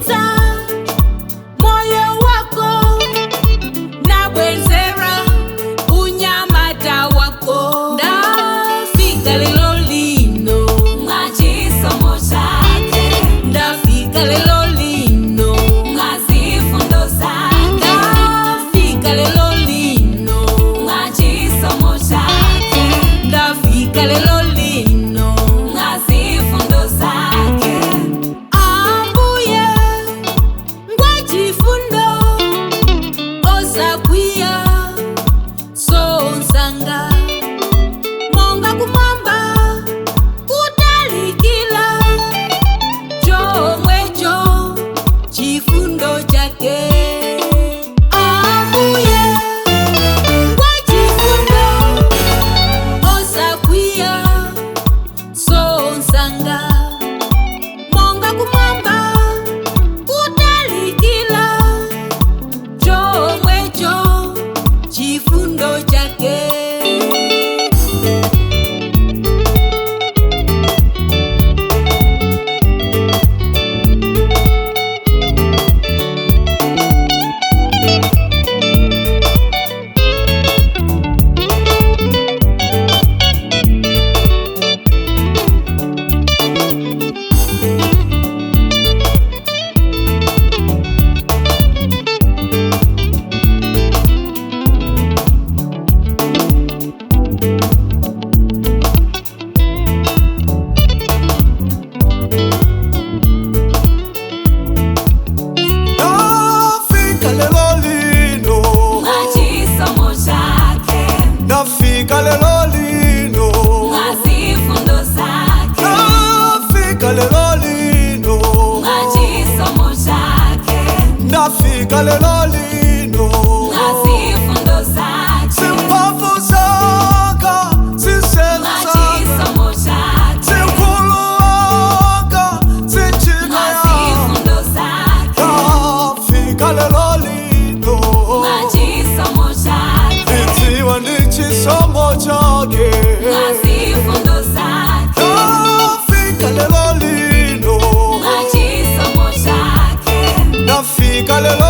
Napulumutsa moyo wako, nabwezera unyamata wako. Ndafika lelo lino Mwachisomo chake, ndafika lelo lino mwazifundo zake, ndafika lelo lino mwachisomo chake, ndafika lelo lino. mwazifundo zake. Ambuye ngwachifundo osakwiya sonsanga monga kumwamba kutalikila chomwecho chifundo chake. Ambuye ngwachifundo osakwiya sonsanga monga kumwamba kutalikila chomwecho chifundo chake. Ndafika lelo lino, Mwachisomo chake, ndafika lelo lino, mwazifundo zake, ndafika lelo lino, mwachisomo chake, ndafika lelo lino. mwazifundo zake, Simphamvu zaka, sisenza zaka, mwachisomo chake, sinkulu waka, sinchika yaka. mwazifundo zake, Ndafika lelo lino, mwachisomo chake, ndidziwa ndi chisomo chake. mwazifundo zake, Ndafika lelo lino, mwachisomo chake, ndafika lelo.